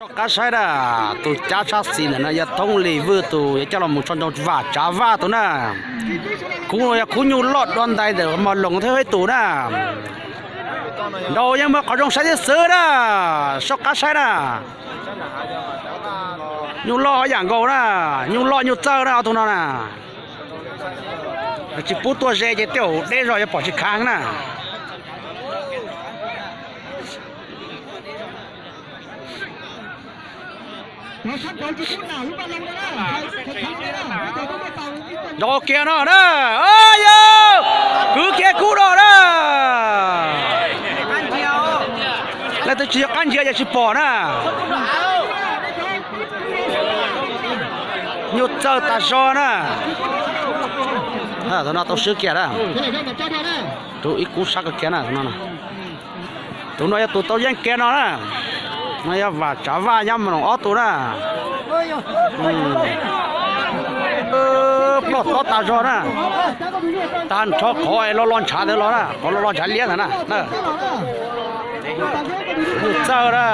Soj qab saib na, tus cav tshaj xis ntawm no yog Thoob Lis Vwj tus yuav coj los mus tso ntsoov Vam Tsav Vaj tus na. Khub no yog khub nyuj loj dua ntais ntawm Mos Loos thiab ib tus na. Nraud yeej muaj qhov zoo saib thiab xwb na, soj qab saib na. Nyuj loj yam nkaus na, nyuj loj nyuj txawj na ob tug no na. Tsis pub tuaj ze ces tej zaum deb zog yuav pom tsis khav na. Nrov kiag no na, yog kwv kiag kub no na. Leej twg tsis yog qab ntsia ces tsis pom na. Nyuj txawj tas zog na. Tus no tau swb kiag na. Tus ib kub sab kiag na. Tus no yog tus tau yeej kiag no na. No yog Vam Tsav Vaj nyob Mos Loos ob tus na. Ploj tob tas zog na. Tag nrho qhov los los ntshav ntawd los na, qhov los los ntshav liab ntawd na. Nyuj txawj na.